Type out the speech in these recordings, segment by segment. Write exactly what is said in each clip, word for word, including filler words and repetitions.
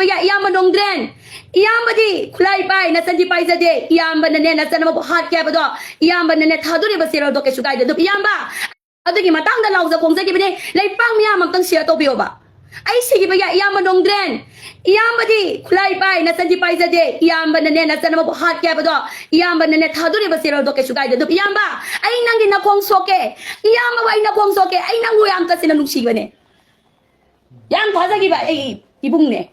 ꯏꯌꯥꯝꯕ ꯅꯣꯡꯗ꯭ꯔꯦꯟ, ꯏꯌꯥꯝꯕꯗꯤ ꯈꯨꯠꯂꯥꯏ ꯄꯥꯏ, ꯅꯆꯟꯗꯤ ꯄꯥꯏꯖꯗꯦ꯫ ꯏꯌꯥꯝꯕꯅꯅꯦ ꯅꯆꯟ ꯑꯃꯕꯨ ꯍꯥꯠꯀꯦ ꯍꯥꯏꯕꯗꯣ, ꯏꯌꯥꯝꯕꯅꯅꯦ ꯊꯥꯗꯣꯔꯤꯕ ꯁꯦꯔꯦꯜꯗꯣ ꯀꯩꯁꯨ ꯀꯥꯏꯗꯦ꯫ ꯑꯗꯨꯝ ꯏꯌꯥꯝꯕ, ꯑꯗꯨꯒꯤ ꯃꯇꯥꯡꯗ ꯂꯥꯎꯖ ꯈꯣꯡꯖꯈꯤꯕꯅꯦ꯫ ꯂꯩꯄꯥꯛ ꯃꯤꯌꯥꯝ ꯑꯝꯇꯪ ꯁꯤꯌꯔ ꯇꯧꯕꯤꯌꯣꯕ꯫ ꯑꯩ ꯁꯤꯈꯤꯕ ꯌꯥꯏ, ꯏꯌꯥꯝꯕ ꯅꯣꯡꯗ꯭ꯔꯦꯟ꯫ ꯏꯌꯥꯝꯕꯗꯤ ꯈꯨꯠꯂꯥꯏ ꯄꯥꯏ, ꯅꯆꯟꯗꯤ ꯄꯥꯏꯖꯗꯦ꯫ ꯏꯌꯥꯝꯕꯅꯅꯦ ꯅꯆꯟ ꯑꯃꯕꯨ ꯍꯥꯠꯀꯦ ꯍꯥꯏꯕꯗꯣ, ꯏꯌꯥꯝꯕꯅꯅꯦ ꯊꯥꯗꯣꯔꯤꯕ ꯁꯦꯔꯦꯜꯗꯣ ꯀꯩꯁꯨ ꯀꯥꯏꯗꯦ꯫ ꯑꯗꯨꯝ ꯏꯌꯥꯝꯕ, ꯑꯩ ꯅꯪꯒꯤ ꯅꯈꯣꯡ ꯁꯣꯛꯀꯦ꯫ ꯏꯌꯥꯝꯕꯕꯨ ꯑꯩ ꯅꯈꯣꯡ ꯁꯣꯛꯀꯦ꯫ ꯑꯩ ꯅꯪꯕꯨ ꯌꯥꯝ ꯇꯁꯦꯡꯅ ꯅꯨꯡꯁꯤꯕꯅꯦ꯫ ꯌꯥꯝ ꯊꯥꯖꯈꯤꯕ ꯑꯩ ꯏꯕꯨꯡꯅꯦ꯫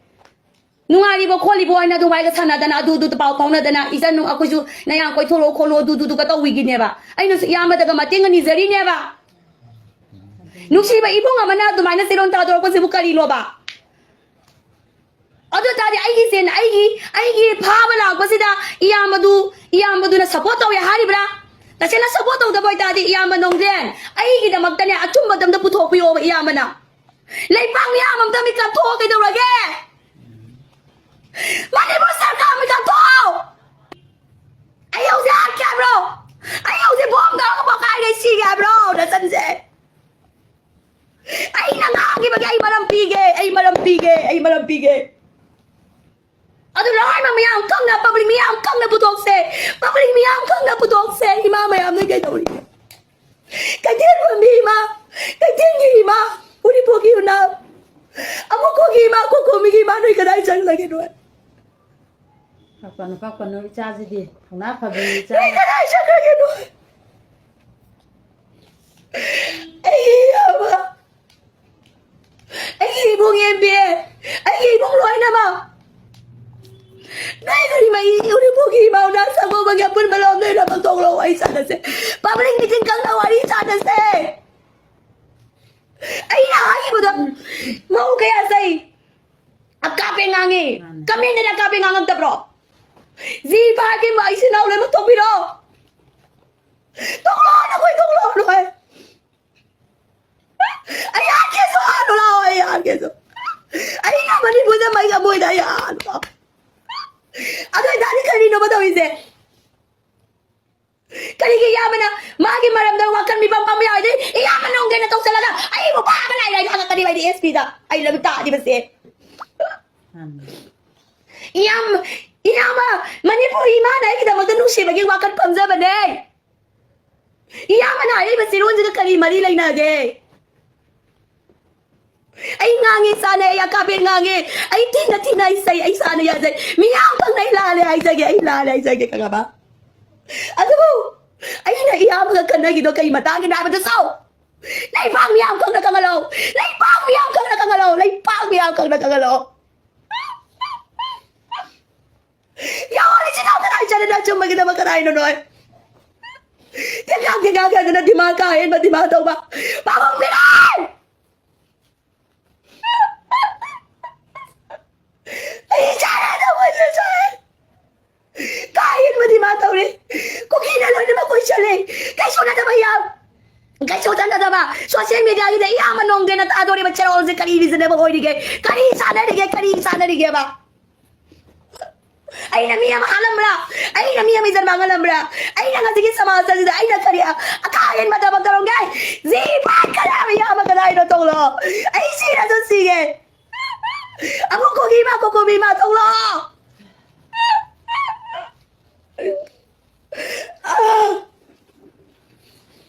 ꯅꯨꯡꯉꯥꯏꯔꯤꯕꯣ ꯈꯣꯠꯂꯤꯕꯣ ꯍꯥꯏꯅ ꯑꯗꯨꯃꯥꯏꯒ ꯁꯥꯟꯅꯗꯅ, ꯑꯗꯨꯗꯨꯗ ꯄꯥꯎ ꯐꯥꯎꯅꯗꯅ, "ꯏꯆꯟ, ꯑꯩꯈꯣꯏꯁꯨ ꯅꯌꯥꯝ ꯀꯣꯏꯊꯣꯔꯛꯑꯣ ꯈꯣꯠꯂꯣ", ꯑꯗꯨꯗꯨꯗꯨꯒ ꯇꯧꯕꯤꯒꯤꯅꯦꯕ꯫ ꯑꯩꯅꯁꯨ ꯏꯌꯥꯝꯕꯗꯒ ꯃꯇꯦꯡꯒ ꯅꯤꯖꯔꯤꯅꯦꯕ꯫ ꯅꯨꯡꯁꯤꯕ ꯏꯕꯨꯡ ꯑꯃꯅ ꯑꯗꯨꯃꯥꯏꯅ ꯆꯤꯔꯣꯟ ꯇꯥꯗꯣꯔꯛꯄꯁꯤꯕꯨ ꯀꯔꯤꯅꯣꯕ? ꯑꯗꯨ ꯇꯥꯔꯗꯤ ꯑꯩꯒꯤ ꯁꯦꯟ, ꯑꯩꯒꯤ, ꯑꯩꯒꯤ ꯐꯥꯕ ꯂꯥꯛꯄꯁꯤꯗ ꯏꯌꯥꯝꯕꯗꯨ, ꯏꯌꯥꯝꯕꯗꯨꯅ ꯁꯞꯄꯣꯔꯠ ꯇꯧꯋꯦ ꯍꯥꯏꯔꯤꯕ꯭ꯔꯥ? ꯇꯁꯦꯡꯅ ꯁꯞꯄꯣꯔꯠ ꯇꯧꯗꯕ ꯑꯣꯏꯇꯥꯔꯗꯤ, ꯏꯌꯥꯝꯕ ꯅꯣꯡꯗ꯭ꯔꯦꯟ, ꯑꯩꯒꯤꯗꯃꯛꯇꯅꯦ ꯑꯆꯨꯝꯕꯗ ꯑꯝꯇ ꯄꯨꯊꯣꯛꯄꯤꯌꯣꯕ ꯏꯌꯥꯝꯕꯅ꯫ ꯂꯩꯄꯥꯛ ꯃꯤꯌꯥꯝ ꯑꯝꯇ ꯃꯤꯀꯞ ꯊꯣꯛꯑꯣ ꯀꯩꯗꯧꯔꯒꯦ? ꯃꯅꯤꯄꯨꯔ ꯁꯔꯀꯥꯔ ꯃꯤꯀꯞ ꯊꯣꯛꯑꯣ! ꯑꯩ ꯍꯧꯖꯤꯛ ꯍꯥꯠꯀꯦ ꯍꯥꯏꯕ꯭ꯔꯣ? ꯑꯩ ꯍꯧꯖꯤꯛ ꯕꯣꯝ ꯀꯥꯞꯄ ꯄꯣꯈꯥꯏꯒꯩ ꯁꯤꯒꯦ ꯍꯥꯏꯕ꯭ꯔꯣ ꯅꯆꯟꯁꯦ? ꯑꯩꯅ ꯉꯥꯡꯈꯤꯕꯒꯤ ꯑꯩ ꯃꯔꯝ ꯄꯤꯒꯦ, ꯑꯩ ꯃꯔꯝ ꯄꯤꯒꯦ, ꯑꯩ ꯃꯔꯝ ꯄꯤꯒꯦ꯫ ꯑꯗꯨ ꯂꯋꯥꯏꯃ ꯃꯤꯌꯥꯝ ꯈꯪꯅ, ꯄꯕ꯭ꯂꯤꯛ ꯃꯤꯌꯥꯝ ꯈꯪꯅ ꯄꯨꯊꯣꯛꯁꯦ, ꯄꯕ꯭ꯂꯤꯛ ꯃꯤꯌꯥꯝ ꯈꯪꯅ ꯄꯨꯊꯣꯛꯁꯦ꯫ ꯏꯃꯥ ꯃꯌꯥꯝꯅ ꯀꯩꯗꯧꯔꯤꯒꯦ? ꯀꯩꯊꯦꯜ ꯐꯝꯕꯤ ꯏꯃꯥ, ꯀꯩꯊꯦꯜꯒꯤ ꯏꯃꯥ, ꯎꯔꯤꯄꯣꯛꯀꯤ ꯏꯃꯥ, ꯑꯃꯨꯛꯈꯣꯒꯤ ꯏꯃꯥ, ꯈꯣꯈꯣꯃꯤꯒꯤ ꯏꯃꯥ, ꯅꯣꯏ ꯀꯗꯥꯏ ꯆꯪꯂꯒꯦ ꯅꯣꯏ? ꯀꯞꯀꯅꯨ, ꯀꯞꯀꯅꯨ, ꯏꯆꯥꯁꯤꯗꯤ ꯊꯧꯅꯥ ꯐꯕꯤ ꯏꯆꯥ꯫ ꯅꯣꯏ ꯀꯗꯥꯏ ꯆꯠꯈ꯭ꯔꯒꯦ ꯅꯣꯏ? ꯑꯩꯒꯤ ꯏꯌꯥꯝꯕ, ꯑꯩꯒꯤ ꯏꯕꯨꯡ ꯑꯦꯝ ꯕꯤ ꯑꯦ, ꯑꯩꯒꯤ ꯏꯕꯨꯡ ꯂꯣꯏꯅꯃꯛ꯫ ꯅꯣꯏ ꯀꯔꯤ ꯃꯩ ꯎꯔꯤꯄꯣꯛꯀꯤ ꯏꯃꯥ ꯎꯅꯥ ꯁꯪꯒꯣꯕꯒꯤ ꯑꯄꯨꯟꯕ ꯂꯣꯝ ꯅꯣꯏ ꯂꯣꯏꯅꯃꯛ ꯊꯣꯛꯂꯛꯑꯣ, ꯋꯥꯔꯤ ꯁꯥꯟꯅꯁꯦ꯫ ꯄꯕ꯭ꯂꯤꯛ ꯃꯤꯇꯤꯡ ꯈꯪꯅ ꯋꯥꯔꯤ ꯁꯥꯟꯅꯁꯦ꯫ ꯑꯩꯅ ꯍꯥꯏꯈꯤꯕꯗꯣ ꯃꯧ ꯀꯌꯥ ꯆꯩ? ꯑꯀꯥꯞꯄꯦ ꯉꯥꯡꯉꯤ꯫ ꯃꯥꯅꯦ꯫ ꯀꯃꯦꯟꯗꯗꯤ ꯑꯀꯥꯞꯄꯦ ꯉꯥꯡꯉꯛꯇꯕ꯭ꯔꯣ? ꯖꯤ ꯐꯥꯏꯚꯀꯤ ꯏꯆꯤꯟ ꯏꯅꯥꯎ ꯂꯣꯏꯅꯃꯛ ꯊꯣꯛꯄꯤꯔꯣ꯫ ꯊꯣꯛꯂꯛꯑꯣ, ꯅꯈꯣꯏ ꯊꯣꯛꯂꯛꯑꯣ, ꯅꯈꯣꯏ꯫ ꯑꯩ ꯍꯥꯠꯀꯦꯁꯨ ꯍꯥꯠꯂꯨ ꯂꯥꯛꯑꯣ, ꯑꯩ ꯍꯥꯠꯀꯦꯁꯨ꯫ ꯑꯩꯅ ꯃꯅꯤꯄꯨꯔꯗ ꯃꯩꯒ ꯃꯣꯏꯗ ꯑꯩ ꯍꯥꯠꯂꯨ ꯂꯥꯛꯑꯣ꯫ ꯑꯗꯨ ꯑꯣꯏꯇꯥꯔꯗꯤ ꯀꯔꯤꯅꯣꯕ ꯇꯧꯔꯤꯁꯦ? ꯀꯔꯤꯒꯤ ꯏꯌꯥꯝꯕꯅ ꯃꯥꯒꯤ ꯃꯔꯝꯗ ꯋꯥꯈꯜ ꯃꯤꯄꯝ ꯄꯝꯕ ꯌꯥꯎꯔꯗꯤ, ꯏꯌꯥꯝꯕ ꯅꯨꯡꯒꯦꯅ ꯇꯧꯁꯜꯂꯒ ꯑꯩꯕꯨ ꯐꯥꯕ ꯂꯥꯏ ꯂꯥꯏꯅ ꯍꯪꯉꯛꯀꯅꯤꯕ ꯑꯩꯗꯤ ꯑꯦꯁ ꯄꯤꯗ꯫ ꯑꯩ ꯂꯣꯏꯅ ꯇꯥꯗꯤꯕꯁꯦ꯫ ꯃꯥꯅꯤ꯫ ꯏꯌꯥꯝ-, ꯏꯌꯥꯝꯕ, ꯃꯅꯤꯄꯨꯔꯤ ꯏꯃꯥꯅ ꯑꯩꯒꯤꯗꯃꯛꯇ ꯅꯨꯡꯁꯤꯕꯒꯤ ꯋꯥꯈꯜ ꯐꯝꯖꯕꯅꯦ꯫ ꯏꯌꯥꯝꯕꯅ ꯍꯥꯏꯔꯤꯕ ꯆꯤꯔꯣꯟꯁꯤꯒ ꯀꯔꯤ ꯃꯔꯤ ꯂꯩꯅꯒꯦ? ꯑꯩ ꯉꯥꯡꯉꯤ ꯆꯥꯅꯩ, ꯑꯩ ꯑꯀꯥꯕꯦꯟ ꯉꯥꯡꯉꯤ, ꯑꯩ ꯊꯤꯅ ꯊꯤꯅ ꯑꯩ ꯆꯩ, ꯑꯩ ꯁꯥꯅ ꯌꯥꯖꯩ, ꯃꯤꯌꯥꯝ ꯈꯪꯅ ꯑꯩ ꯂꯥꯜꯂꯦ ꯍꯥꯏꯖꯒꯦ, ꯑꯩ ꯂꯥꯜꯂꯦ ꯍꯥꯏꯖꯒꯦ, ꯈꯪꯉꯕ? ꯑꯗꯨꯕꯨ ꯑꯩꯅ ꯏꯌꯥꯝꯕꯒ ꯈꯟꯅꯈꯤꯗꯣ ꯀꯩ ꯃꯇꯥꯡꯒꯤꯅꯣ ꯍꯥꯏꯕꯗꯨꯁꯨ ꯂꯩꯕꯥꯛ ꯃꯤꯌꯥꯝ ꯈꯪꯅ ꯈꯪꯍꯜꯂꯣ, ꯂꯩꯕꯥꯛ ꯃꯤꯌꯥꯝ ꯈꯪꯅ ꯈꯪꯍꯜꯂꯣ, ꯂꯩꯕꯥꯛ ꯃꯤꯌꯥꯝ ꯈꯪꯅ ꯈꯪꯍꯜꯂꯣ꯫ ꯌꯥꯎꯍꯜꯂꯤꯁꯤ ꯅꯪ ꯀꯗꯥꯏ ꯆꯠꯂꯤꯅꯣ? ꯑꯆꯨꯝꯕꯒꯤꯗꯃꯛ ꯀꯗꯥꯏꯅꯣ ꯅꯣꯏ? ꯇꯦꯟꯒꯥꯡ ꯇꯦꯟꯒꯥꯡ ꯈꯔꯗꯨꯅ ꯗꯤꯃꯥꯟ ꯀꯥ ꯍꯦꯟꯕ ꯗꯤꯃꯥꯟ ꯇꯧꯕ꯫ ꯄꯥꯕꯨꯡ ꯕꯤꯅꯥꯏ! ꯑꯩ ꯆꯥꯔꯦ, ꯅꯈꯣꯏꯁꯨ ꯆꯥꯔꯦ꯫ ꯀꯥ ꯍꯦꯟꯕ ꯗꯤꯃꯥꯟ ꯇꯧꯔꯦ꯫ ꯀꯨꯀꯤꯅ ꯂꯣꯏꯅꯃꯛ ꯀꯣꯏꯁꯜꯂꯦ꯫ ꯀꯩꯁꯨ ꯅꯠꯇꯕ ꯌꯥꯝ, ꯀꯩꯁꯨ ꯆꯠꯅꯗꯕ꯫ ꯁꯣꯁꯤꯌꯦꯜ ꯃꯤꯗꯤꯌꯥꯒꯤꯗ ꯏꯌꯥꯝꯕ ꯅꯣꯡꯒꯦꯅ ꯊꯥꯗꯣꯔꯤꯕ ꯆꯦꯔꯣꯜꯁꯦ ꯀꯔꯤ ꯔꯤꯖꯅꯦꯕꯜ ꯑꯣꯏꯔꯤꯒꯦ? ꯀꯔꯤ ꯆꯥꯟꯅꯔꯤꯒꯦ? ꯀꯔꯤ ꯆꯥꯟꯅꯔꯤꯒꯦꯕ? ꯑꯩꯅ ꯃꯤ ꯑꯃ ꯍꯥꯠꯂꯝꯕ꯭ꯔꯥ? ꯑꯩꯅ ꯃꯤ ꯑꯃ ꯏꯖꯠ ꯃꯥꯡꯍꯜꯂꯝꯕ꯭ꯔꯥ? ꯑꯩꯅ ꯉꯁꯤꯒꯤ ꯁꯃꯥꯖ ꯑꯁꯤꯗ ꯑꯩꯅ ꯀꯔꯤ ꯑ-, ꯑꯀꯥ ꯍꯦꯟꯕ ꯊꯕꯛ ꯇꯧꯔꯝꯒꯦ? ꯖꯤ ꯐꯥꯏꯠ ꯀꯅꯥ ꯃꯤ ꯑꯃ ꯀꯗꯥꯏꯅꯣ ꯇꯧꯔꯣ? ꯑꯩ ꯁꯤꯔꯁꯨ ꯁꯤꯒꯦ꯫ ꯑꯃꯨꯛ ꯀꯣꯕꯤ ꯏꯃꯥ, ꯀꯣꯀꯣꯕꯤ ꯏꯃꯥ ꯊꯣꯛꯂꯛꯑꯣ꯫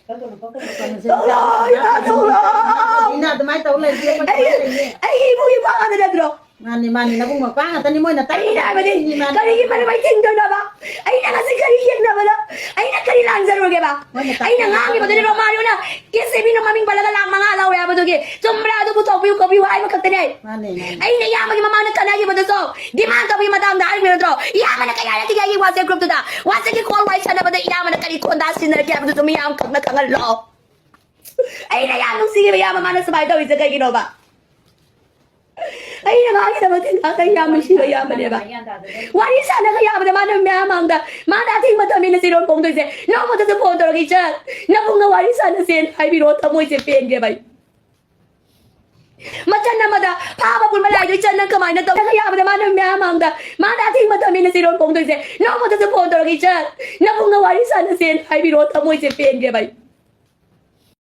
ꯊꯣꯛꯂꯛꯑꯣ, ꯏꯃꯥ, ꯊꯣꯛꯂꯛꯑꯣ꯫ ꯏꯅꯥ ꯑꯗꯨꯃꯥꯏꯅ ꯇꯧ ꯂꯩꯔꯗꯤ ꯑꯩꯈꯣꯏ ꯑꯩ, ꯀꯃꯥꯏꯅ ꯂꯩꯅꯤ? ꯑꯩꯒꯤ ꯏꯕꯨꯡ ꯏꯄ꯭ꯋꯥ ꯉꯥꯛꯇ ꯅꯠꯇ꯭ꯔꯣ? ꯃꯥꯅꯤ, ꯃꯥꯅꯤ, ꯅꯕꯨꯡ ꯃꯧꯄ꯭ꯋꯥ ꯉꯥꯛꯇꯅꯤ ꯃꯣꯏꯅ ꯑꯩꯅ ꯇꯥꯛꯏꯁꯦ꯫ ꯍꯥꯏꯕꯗꯤ ꯃꯥꯅꯤ, ꯃꯥꯅꯤ꯫ ꯀꯔꯤꯒꯤ ꯃꯔꯝ ꯑꯩ ꯊꯤꯡꯗꯣꯏꯅꯣꯕ? ꯑꯩꯅ ꯉꯁꯤ ꯀꯔꯤ ꯌꯦꯛꯅꯕꯗ? ꯑꯩꯅ ꯀꯔꯤ ꯂꯥꯟꯖꯔꯨꯒꯦꯕ? ꯃꯣꯏꯅ ꯑꯩꯅ ꯇꯥꯛꯄꯤꯕ ꯉꯥꯡꯉꯤꯕꯗꯨꯗꯤ ꯃꯇꯝꯗ ꯔꯣꯃꯥꯔꯤꯌꯣꯅ ꯀꯦ ꯁꯤ ꯕꯤꯅ ꯃꯃꯤꯡ ꯄꯜꯂꯒ ꯂꯥꯛ ꯃꯉꯥ ꯂꯧꯔꯦ ꯍꯥꯏꯕꯗꯨꯒꯤ ꯆꯨꯝꯕ꯭ꯔꯥ? ꯑꯗꯨꯕꯨ ꯇꯧꯕꯤꯌꯨ, ꯇꯧꯕꯤꯌꯨ ꯍꯥꯏꯕ ꯈꯛꯇꯅꯦ꯫ ꯃꯥꯅꯦ, ꯃꯥꯅꯦ꯫ ꯑꯩꯅ ꯏꯌꯥꯝꯕꯒꯤ ꯃꯃꯥꯡꯗ ꯈꯠꯅꯈꯤꯕꯗꯨꯁꯨ ꯗꯤꯃꯥꯟ ꯇꯧꯕꯒꯤ ꯃꯇꯥꯡꯗ ꯍꯥꯏꯔꯤꯕ ꯅꯠꯇ꯭ꯔꯣ? ꯏꯌꯥꯝꯕꯅ ꯀꯩ ꯍꯥꯏꯔꯛꯈꯤꯒꯦ ꯑꯩꯒꯤ WhatsApp group ꯇꯨꯗ? WhatsApp ꯀꯤ call ꯋꯥꯔꯤ ꯁꯥꯟꯅꯕꯗ ꯏꯌꯥꯝꯕꯅ ꯀꯔꯤ ꯈꯣꯟꯗꯥ ꯁꯤꯖꯤꯟꯅꯔꯛꯀꯦ ꯍꯥꯏꯕꯗꯨꯁꯨ ꯃꯤꯌꯥꯝ ꯈꯪꯅ ꯈꯪꯍꯜꯂꯣ꯫ ꯑꯩꯅ ꯌꯥꯝ ꯅꯨꯡꯁꯤꯈꯤꯕ ꯏꯌꯥꯝꯕ ꯃꯥꯅ ꯁꯨꯃꯥꯏꯅ ꯇꯧꯔꯤꯁꯦ ꯀꯩꯒꯤꯅꯣꯕ? ꯑꯩꯅ ꯃꯥꯒꯤꯗꯃꯛꯇ ꯉꯥꯛꯇꯪ ꯌꯥꯝ ꯅꯨꯡꯁꯤꯕ ꯏꯌꯥꯝꯕꯅꯦꯕ꯫ ꯋꯥꯔꯤ ꯁꯥꯟꯅꯒ ꯌꯥꯕꯗ ꯃꯥꯅ ꯃꯌꯥꯝ ꯃꯥꯡꯗ ꯃꯥꯅ ꯑꯊꯤꯡꯕ ꯊꯝꯃꯤꯅ ꯆꯤꯔꯣꯟ ꯐꯣꯡꯗꯣꯏꯁꯦ꯫ ꯅꯣꯡꯃꯇꯁꯨ phone ꯇꯧꯔꯒ, "ꯏꯆꯟ, ꯅꯕꯨꯡꯒ ꯋꯥꯔꯤ ꯁꯥꯟꯅꯁꯦꯅ ꯍꯥꯏꯕꯤꯔꯛꯑꯣ, ꯊꯃꯣꯏꯁꯦ ꯄꯦꯟꯒꯦꯕ ꯑꯩ"꯫ ꯃꯆꯟ ꯑꯃꯗ ꯐꯥꯕ ꯄꯨꯟꯕ ꯂꯥꯏꯗꯣ ꯏꯆꯟ ꯅꯪ ꯀꯃꯥꯏꯅ ꯇꯧꯔꯒ ꯌꯥꯕꯗ ꯃꯥꯅ ꯃꯌꯥꯝ ꯃꯥꯡꯗ ꯃꯥꯅ ꯑꯊꯤꯡꯕ ꯊꯝꯃꯤꯅ ꯆꯤꯔꯣꯟ ꯐꯣꯡꯗꯣꯏꯁꯦ? ꯅꯣꯡꯃꯇꯁꯨ phone ꯇꯧꯔꯒ, "ꯏꯆꯟ, ꯅꯕꯨꯡꯒ ꯋꯥꯔꯤ ꯁꯥꯟꯅꯁꯦꯅ ꯍꯥꯏꯕꯤꯔꯛꯑꯣ, ꯊꯃꯣꯏꯁꯦ ꯄꯦꯟꯒꯦꯕ ꯑꯩ"꯫